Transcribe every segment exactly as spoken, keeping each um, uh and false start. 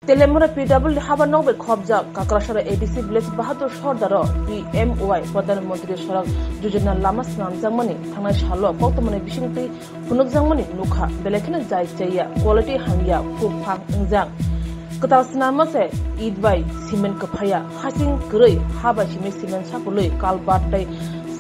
Telemura P W D haba nok bai khobjak Kakrasora A D C village Bahadur Sordaro P M Y Pradhan Mantri Sadak Yojana lama swnamjakmani thangnai salo koktwmani bisingtwi phunukjakmani nukha, belai kheno jai chaya, quality hamya, kuk phang wngjak. Kwtal swnamma se it bai cement kwphaiya, hasing kwrwi ha bai simi cement sapului, culvert tei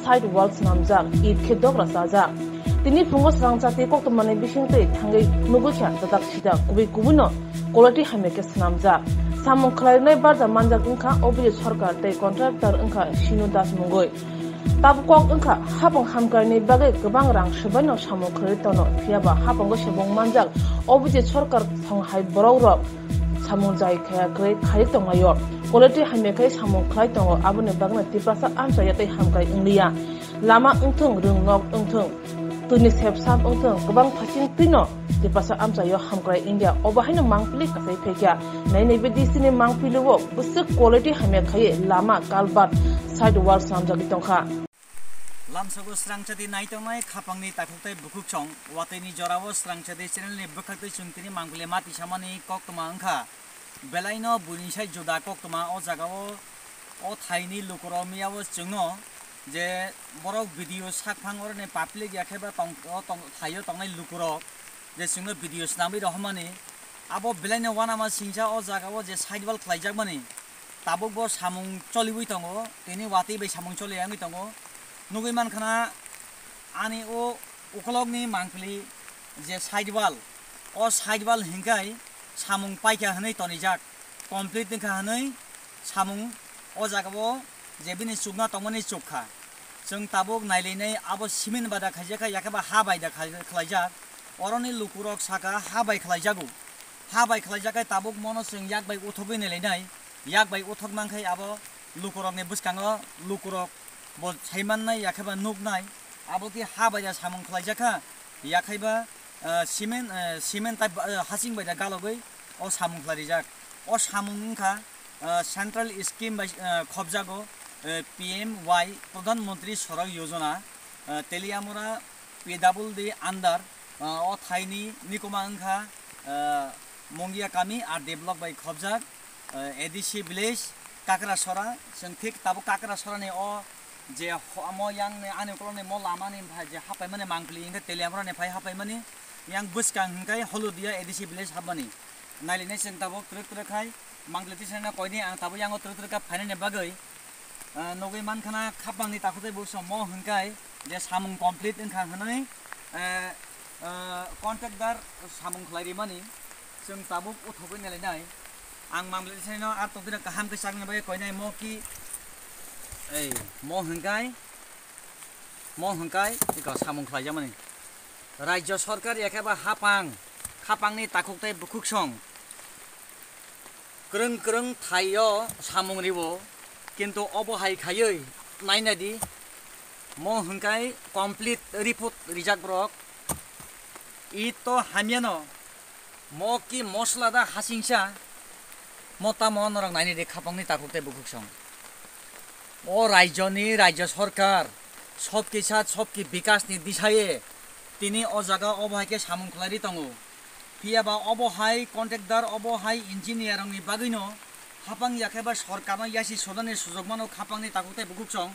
side wall swnamjak, it khe dogra chajak. Tini phungo srangchati koktwmani bisingtwi thangwi nugwi kha dadak sidak kubui kubuino quality hamya khe swnamjak. Samung khlainai barja manjak wngkha Abhijit Sarkar tei contractor wngkha Sinu Das mungwi. Tabuk kok wngkha hapang hamkraini bagwi kwbang rang swbaino samung khlaiwi tono, phiyaba hapango subung manjak Abhijit Sarkar thonghai borokrok samung jai khaya kwrwi khairwi tonglaio. Quality hamya khe samung khlai tongo, aboni bagwino Tiprasa amchaio tei hamkrai wngliya. Lama wngthung, rwngnok wngthung, twini sepsap wngthung, kwbang phasing twino Tiprasa amchaio hamkrai wngya, obo haino mangpili kasai phaikha. Nainaibe D C ni mangpilio bwswk quality hamya khaiwi lama, culvert, side wall swnamjagwi tongkha. Lamsago srangchati naitongnai khapangni takhuk tei bukhuksong, watwini jorao srangchati channel ni bwkhaktwi chwng tini mangpili mati samani koktwma wngkha. Belaino buini sai juda koktwma o jagao, o thaini lukurok miyao chwngno je borok video sakphang oroni public ya khe ba tong-, o tong-, thaio tongnai lukurok je chwngno video swnamwi rohormani. Abo belaino uanama singcha o jagao je side wall khlaijakmani, tabuk bo samung choliwi tongo, tini watwi bai samung choli wngwi tongo. Nugwi mankha na ani o ukolokni mangpili je side wall, o side wall hinkhai samung paikha hwnwi tonijak, complete wngkha hwnwi samung o jagao je bini chukna tongmani chukha. Chwng tabuk nailainai abo cement bai da khaijakha, yakhe ba ha bai da khai-, khlaijak. Oroni lukurok saka ha bai khlaijago. Ha bai khlaijak khe tabuk mono chwng yak bai uthogwi nailainai. Yak bai uthok mankhai abo lukurokni bwskango lukurok bo saimannai yakhe ba nuknai. Abo khe ha bai da samung khlaijakha, yakhai ba, ah, cement, ah, cement tai, ah, hasing bai da galogwi o samung khlairijak. O samung wngkha, ah, central scheme bai, ah, khobjago, ah, P M Y Pradhan Mantri Sadak Yojana, ah, Teliamura P W D under, ah, o thaini nikoma wngkha, ah, Mongia kami R D block bai khobjak, ah, A D C village Kakrasora, chwng thik tabuk Kakrasorani o je ho-, mo yang ni ani ukoloni mo lama ni phai je hapai mani mangpili hingke Teliamura ni phai hapai mani yang bwskang hingke Holudia A D C village hapmani. Nailinai chwng tabuk twrwk twrwk khai mangpili tisana koini ang tabuk yango twrwk twrwk kha phainani bagwi, ah, nugwi mankha na khapangni takhuk tei bukhuksong mo hingke je samung complete wngkha hwnwi, eh, eh, contractor samung khlai rimani chwng tabuk uthogwi nailinai. Ang mangpili tisanino ar tongtwino kaham khe chaknani bagwi koinai mo ki, ei, mo hingkai, mo hingkai iko samung khlaijakmani. Rajya Sarkar yakhe ba hapang, khapangni takhuk tei bukhuksong kwrwng kwrwng thaio samung riwo, kintu obo hai khaiwi nainadi, mo hingkai complete report rijak borok. It to hamyano, mo ki mosla da hasingsa, mo tamo norok nainidi khapangni takhuk tei bukhuksong. O rajyoni, rajya sarkar, sobki sat, sobki bikasni disaye tini o jaga obo hai khe samung khlairi tongo. Phiya ba obo hai contractor, obo hai engineer rokni bagwino hapang yakhe ba sorkarno yasi sodani sujok mano khapangni takhuk tei bukhuksong.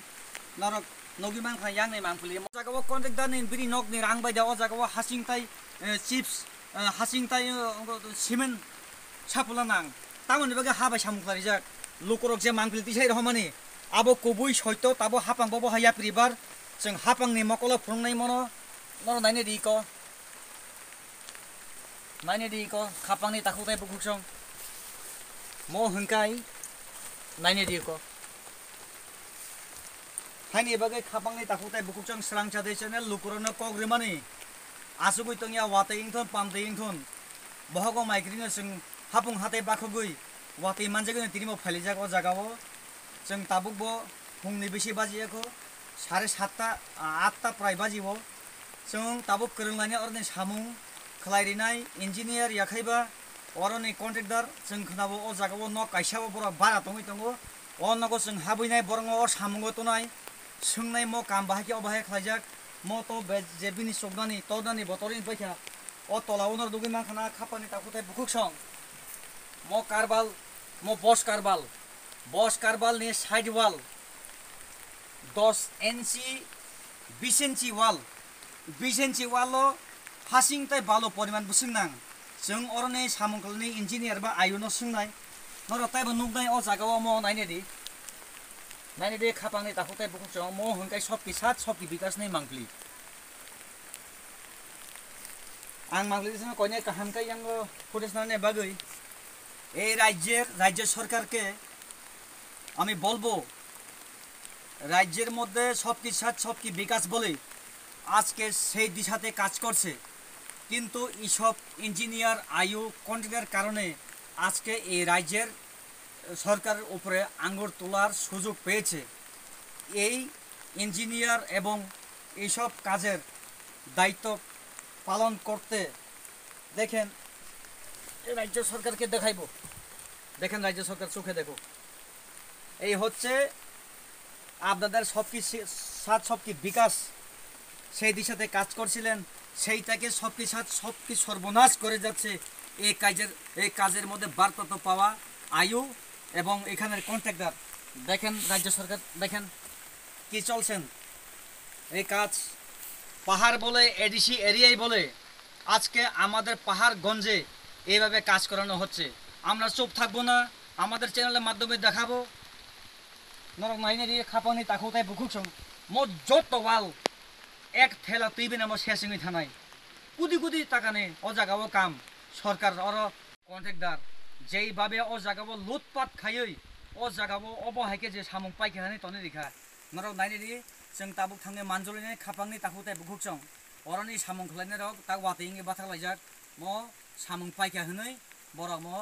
Norok nugwi mankha yakni mangpili. O jaga o contractor ni bini nokni rang bai da o jaga o hasing tai, eh, chips, eh, hasing tai, eh, cement sapula nang. Tamoni bagwi ha bai samung khlarijak. Lukurok je mangpili tisai rohormani. Abo kubui soito tabo hapang bobo hai yapri bar. Chwng hapangni mokolo phunuknai mono. Nono nainai di ko. Nainai di ko, khapangni takhuk tei bukhuksong. Mo hingkai, nainai di ko. Haini bagwi khapangni takhuk tei bukhuksong srangchati channel lukurokno kok rimani. Asugwi tongya watwi wngthun, pamtwi wngthun. Bohogo maikrino chwng hapung hatai bakhogwi watwi manjagwino tini bo phailijak o jagao. Chwng tabuk bo phungni bisi baji ekho, sare satta, ah, atta prai baji bo. Chwng tabuk kwrwng lainai oroni samung khlai rinai engineer yakhaiba oroni contractor chwng khwnabo o jagao nok kaisa o borok bara tongwi tongo. O nogo chwng habwi nai borokno o samungo tonai swngnai mo kam bahai khe o bahai khlaijak. Mo to be-, je bini chuknani tornani bo torwi paikha. O tola o norok nugwi mankha na khapangni takhuk tei bukhuksong. Mo karbal, mo bos karbal, bos karbal ni side wall dos inchi, bis inchi wall, bis inchi wall o hasing tai balo poriman bwswk nang. Chwng oroni samung khlai ni engineer ba ayuno swngnai. Norok taibo nuknai o jaga o mo nainai di. Nainai di khapang ni takhuk tai bukhuk chwng mo hwnkai sobki sat sobki bikas ni mangpli. Ang mangpli sano koinai kaham kai yango footage nani bagwi. এই রাজ্যের রাজ্য সরকারকে আমি বলবো, রাজ্যের মধ্যে সবকি সাথ সবকি বিকাশ বলে আজকে সেই দিশাতে কাজ করছে, কিন্তু এইসব ইঞ্জিনিয়ার আইও কন্ট্রাক্টর কারণে আজকে এই রাজ্যের সরকারের উপরে আঙুল তোলার সুযোগ পেয়েছে। এই ইঞ্জিনিয়ার এবং এইসব কাজের দায়িত্ব পালন করতে দেখেন, এই রাজ্য সরকারকে দেখাইবো, দেখেন রাজ্য সরকার চোখে দেখো। এই হচ্ছে আপনাদের সবকি সে-, সাত সবকি বিকাশ সেই দিশাতে কাজ করছিলেন, সেইটাকে সবকি সাত সবকি সর্বনাশ করে যাচ্ছে। এই কাজের, এই কাজের মধ্যে বার্তা তো পাওয়া আয়ু এবং এখানের কন্ট্রাক্টর। দেখেন রাজ্য সরকার, দেখেন কি চলছেন এই কাজ। পাহাড় বলে, এডিসি এরিয়াই বলে, আজকে আমাদের পাহাড়গঞ্জে এইভাবে কাজ করানো হচ্ছে। আমরা চুপ থাকবো না, আমাদের চ্যানেলের মাধ্যমে দেখাবো। Norok nainai di khapangni takhuk tai bukhuk song mo joto wal ek thela twi bini mo sesingwi thanai. Kudi kudi takani o jaga o kam sorkar oro contractor jeibabe o jaga o lutpat khaiwi o jaga o obo hai khe je samung paikha hinwi tonwi rikha. Norok nainai di chwng tabuk thangwi manjolini khapangni takhuk tai bukhuk song oroni samung khlainai rok tak watwi wngwi bathak laijak mo samung paikha hinwi borok mo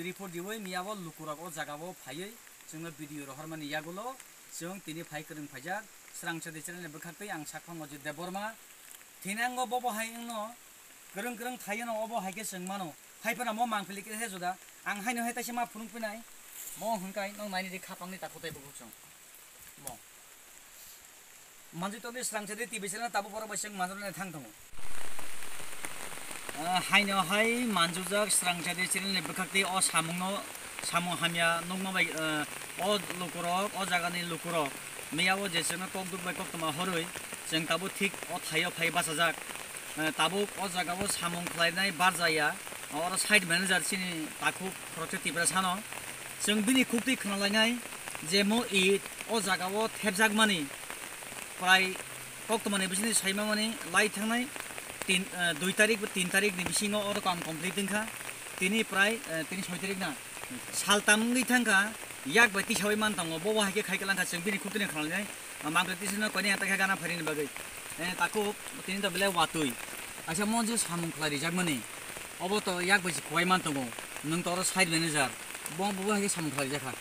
report riwi miyabo lukurok o jagao phaiwi chwngno video rohormani yagulo chwng tini phai kwrwng phaijak Srangchadi channel ni bwkhaktwi ang sakphang Ajit Debbarma. Thinango bobo hai wngno kwrwng kwrwng thaiyano obo hai khe chwng mano. Haiphano mo mangpili khe he juda ang haino hai taisa ma phunuk pinai. Mo hwnkhai nong naini di khapangni takhuk tai bukhuk chwng. Mo. Manjui tongdi Srangchadi T V channel tabuk borok bai chwng manjui thang tongo. Ah, haino hai manjujak Srangchadi channel ni bwkhaktwi o samungno, samung hamya nukma bai, ah, o lukurok, o jagani lukurok miyao je chwngno kok duk bai koktwma horwi chwng tabuk thik o thaio phai bachajak. Ah, tabuk o jagao samung khlainai barjaya, oro site manager chini takhuk khoroksa Tiprasano. Chwng bini khuktwi khwnalainai je mo it o jagao thepjakmani prai koktwmani bisingtwi saimamani lai thangnai tin, eh, dui tarik ba tin tarik ni bisingo oro kam complete wngkha. Tini prai, eh, tini soi tarik na. Saltam wngwi thangkha, yak bai tisawi man tongo, bobo hai khe khai kwlangkha chwng bini khuktwini khwnalainai. Mangpili tisino koinwi ang takha gana pharini bagwi. Eh, takhuk tini to belai watwi. Kaisa monjil samung khlai rijakmani. Obo to yak bai se kuwai man tongo. Nwng to oro site manager. Bo, bo hai khe samung khlai rijakha.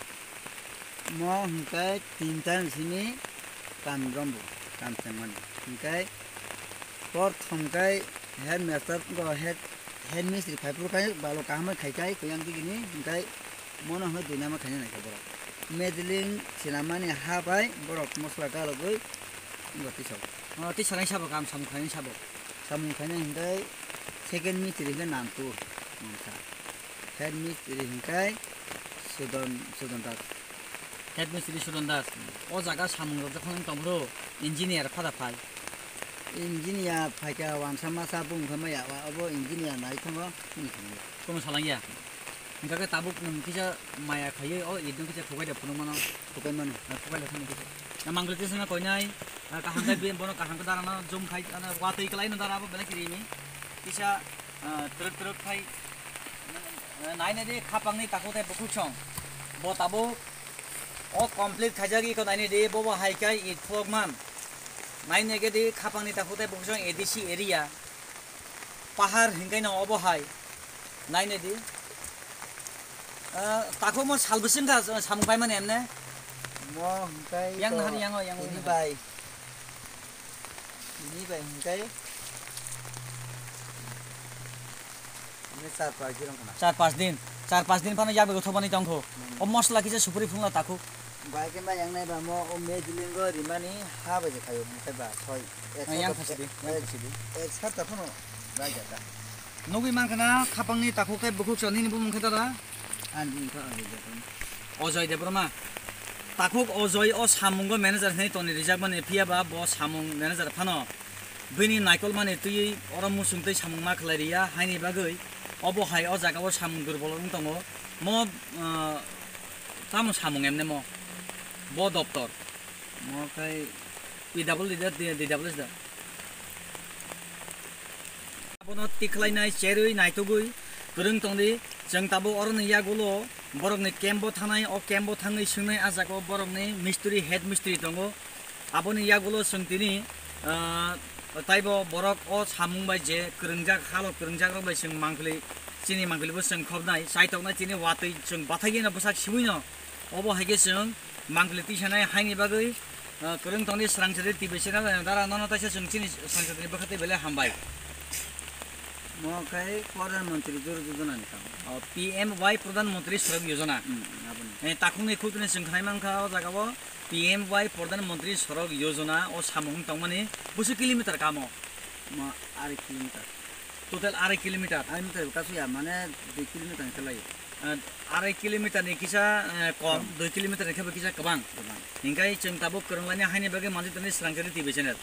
Mo hwnkhe tinta ni simi kam rombo, kam chengmani. Hwnkhe porthom khe head master go head, head mistri phai phuru khe balo kaham khai khai koyang digini hwnkhe mono hwnwi dui nama khaina naikha borok. Mejeling sinamani ha bai borok mosla galogwi wngkha tisao. O, tei sanai sabo kam samung khlainai sabo. Samung khainai hwnkhe second mistri hwnkhe Nantu mangkha. Head mistri hwnkhe Sudon, Sudon Das. Head mistri Sudon Das. O jaga samung rok jokhon tong phuru engineer phada phai. Engineer phaikha wansa masa bung khe maya, wa obo engineer nai thango, hwnwi khe maya. Kono salangya. Hwnkhe tabuk nwng kisa maya khaiwi o idung kisa thubai da phunuk mano. Thubai mano. Na thubai da thani kisa. Na mangli tisana koinai, na kaham khe bi bono kaham khe dara no jum khai, na watwi kwlai no dara abo belai kiri ni. Kisa, ah, truk truk khai, ah, nainai di khapang ni takhuk tai bukhuk song. Bo tabuk o complete khaijak iko nainai di bobo hai khai it phulok man. Nainai khe di khapang ni takhuk tai bukhuk song A D C area. Pahar hinkai no obo hai. Nainai di. Ah, takhuk mo sal bwswk wngkha samung paimani emne? Mo hinkai yang to nahan yang o, yang o ini hinkai. Bai. Ini bai hinkai. Ini char pas din wngkha na. Char pas din. Char pas din phano yak bai gothok mani tongkho. Hmm. O mosla kisa supri phunla takhuk. Bai khe ma yang nai ba mo o mejilingo rimani ha bai khayo hinkai ba soi. Ah, yang khasi di, yang khasi di. Ek sat ta phano bai jata. Nugui mankha na khapang ni takhuk tei bukhuk sa nini bumung khe dara. Ani wngkha Ajay Debbarma. Ajay Debbarma. Takhuk Ajay o samungo manager hinwi toni rijakmani, phiya ba bo samung manager phano bini naikolmani twiwi oro muchung tei samung ma khlai riya, haini bagwi obo hai o jaga o samung durbol wng tongo. Mo, ah, tamo samung emne mo? Bo doptor. Mo khai P W D da, D W S da. Abono tikhlainai cherwi naitugwi kwrwng tongdi. Chwng tabuk oroni yagulo borokni camp bo thanai, o camp bo thangwi swngnai, ah jaga o borokni mistri, head mistri tongo. Aboni yagulo chwng tini, ah, taibo borok o samung bai je kwrwngjak, halo kwrwngjak rok bai chwng mangpili, chini mangpili bo chwng khobnai, chaitoknai chini watwi chwng bathai geno bwsak siwino. Obo hai khe chwng mangpili tisanai haini bagwi, ah, kwrwng tongdi Swrangchari T V channel ni dara nono taisa chwng chini Swrangchari ni bwkha tei belai hambai. Mo khai Pradhan Mantri Jor Jojana ni kam. O, P M Y Pradhan Mantri Sadak Yojana. Hmm, aboni. Eh, takhukni khutini chwng khnai mankha o jaga o P M Y Pradhan Mantri Sadak Yojana o samung tongmani busu kilometer kamo. Mo ari kilometer. Total arai kilometer. Arai meter kasu ya, mane dui kilometer ni kelai. Eh, arai kilometer ni kisa, eh, kom, kom. Dui kilometer ni khe bo kisa kwbang. Kwbang. Hinkhai chwng tabuk kwrwnglaini haini bagwi manjak tongdi Swrangchari T V channel.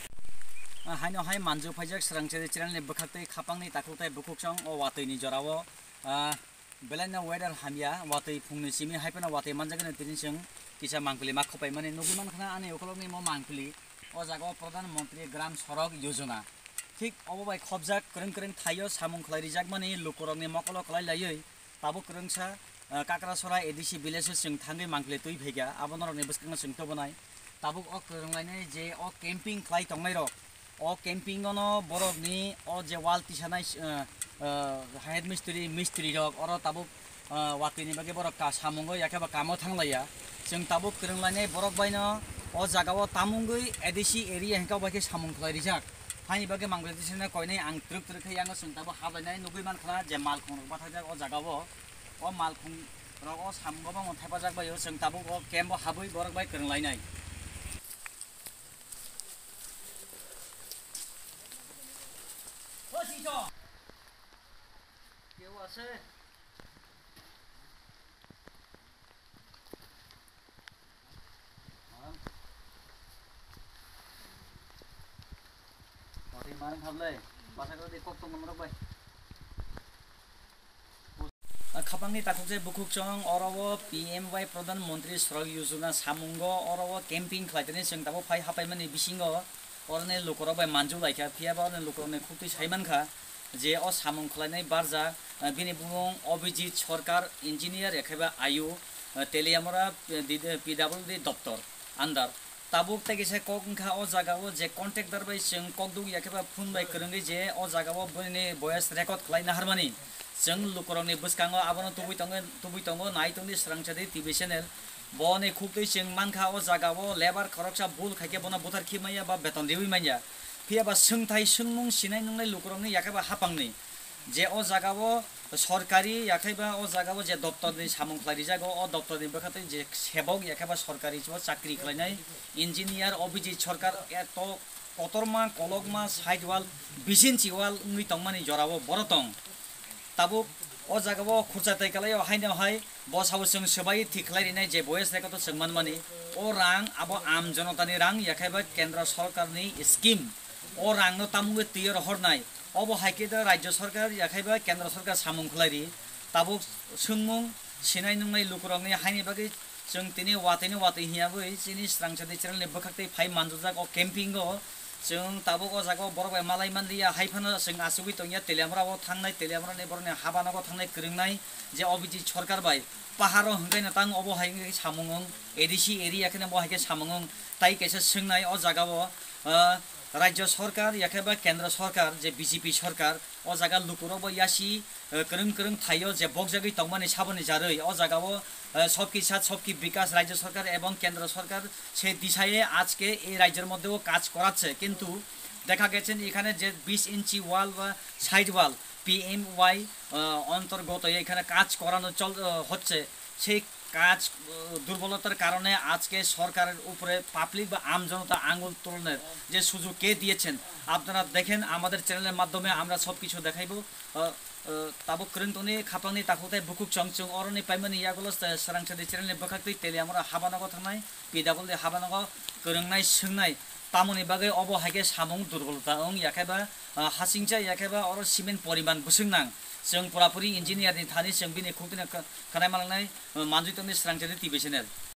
Ah, haino hai manjak phaijak Swrangchari channel ni bwkhak tei khapang ni takhuk tei bukhuk song o watwi ni jora o, ah, belai no weather hamya, watwi phung ni simi hai phano watwi manjak no tini chwng kisa mangpili ma khopai mani nugwi mankha na ani ukolog ni mo mangpili o jaga o Pradhan Mantri Gram Sadak Yojana. Thik obo bai khobjak kwrwng kwrwng thaio samung khlai rijakmani lukurokni mokolo kwlai laiwi tabuk kwrwngsa, ah, Kakrasora A D C village o chwng thangwi mangpili twi phaikha, abo norokni bwskango chwng tubunai. Tabuk o kwrwng lainai je o camping khlai tongnairok, o camping ono borokni o je wall tisanai, ah, ah, head mistri, mistri rok oro tabuk ah, watwi ni bagwi borok ka samungo yakhe ba kamo thanglaiya. Chwng tabuk kwrwng lainai borok baino o jaga o tamungwi A D C area hwnkhe bai khe samung khlai rijak. Haini bagwi mangpili tisana koinai ang twrwk twrwk khe yango chwng tabuk hablainai nugwi mankha je malkhung rok bathajak o jaga o. O malkhung rok o samungo bangma thepajak bai o chwng tabuk o camp o habwi borok bai kwrwng lainai. Keu ase. Mati marang khablai, basa khe kok tong norok bai. Khapangni takhuk je bukhuk chong, oro o P M Y Pradhan Mantri Sadak Yojana samungo, oro o camping khlai tini chwng tabuk phai hapaimani bisingo, oroni lukurok bai manjak laikha, phiya ba oroni lukurokni khuktwi sai mankha. Je o samung khlainai barjak, eh, bini bumung Abhijit Sarkar, engineer, yakhe ba ayu, eh, Teliamura, eh, di-, eh, P W D doptor under. Tabuk tei kisa kok wngkha o jaga o je contractor bai chwng kok duk yakhe ba phone bai kwrwngwi je o jaga o bini voice record khlai naharmani. Chwng lukurokni bwskango abono tubui tongo, tubui tongo, nai tongdi Swrangchari T V channel. Boni khuktwi chwng mankha o jaga o labour khoroksa bul khaikhe bono buthar khimaya ba beton riwi manya. Phiya ba swngthai swngmung sinai nungnai lukurokni yakhe ba hapangni. Je o jaga o sorkari yakhe ba o jaga o je doptor ni samung khlai rijak o, o doptor ni bwkha tei je sebok yakhe ba sorkari o chakri khlainai engineer Abhijit Sarkar eto kotorma kolokma side wall bisinchi wall wngwi tongmani jora o borok tong. Tabuk o jaga o khurcha tai kalai o haino hai bo sabo chwng swbai thik khlai rinai je voice record o chwng manmani o rang abo am jonotani rang yakhe ba kendra sorkar ni scheme o rang no tamungwi twi o rohornai. Obo hai khe da Rajya Sarkar yakhai ba Kendra Sarkar samung khlai ri. Tabuk swngmung sinai nungnai lukurokni haini bagwi chwng tini watwi ni watwi hiya bwi chini Swrangchari channel ni bwkhak tei phai manjak o camping o. Chwng tabuk o jaga o borok bai malai manliya, hai phano chwng achugwi tongya Teliamura o thangnai, Teliamura ni borok ni haba nogo thangnai kwrwngnai je Abhijit Sarkar bai pahar o hwnkhe no tang obo hai wngkhe samung wng A D C area kheno bo hai khe samung wng tai kaisa swngnai o jaga o, ah, Rajya Sarkar, yakhe ba Kendra Sarkar, je B J P Sarkar, o jaga lukurok bo yasi, eh, kwrwng kwrwng thaio je bokjagwi tongmani saboni jarwi, o jaga o, eh, সবকি সাথ সবকি বিকাশ, Rajya Sarkar ebong Kendra Sarkar se dishaye ajke ei rajyor moddhe o kaj korache, kintu দেখা গেছে এখানে যে বিশ ইঞ্চি wall বা side wall P M Y, আহ, অন্তর্গত এখানে কাজ করানো চল-, আহ, হচ্ছে, সেই কাজ, আহ, দুর্বলতার কারণে আজকে সরকারের উপরে পাবলিক বা আম জনতা আঙুল তোলনের যে সুযোগ কে দিয়েছেন, আপনারা দেখেন আমাদের চ্যানেলের মাধ্যমে আমরা সব কিছু দেখাইব। আহ, Tabuk kwrwng tongni khapangni takhuk tei bukhuk chong chwng oroni paimani yagulo srangchadi channelni bwkhaktwi Teliamura habanogo thangnai, P W D habanogo kwrwngnai swngnai tamoni bagwi obo hai khe samung durbolta wng yakhaiba, ah, hasingcha yakhaiba oro cement poriman bwswk nang. Chwng purapuri engineer ni thani chwng bini khuktwino kh-, khwnai manlwngnai, ah, manjui tongni srangchadi T V channel.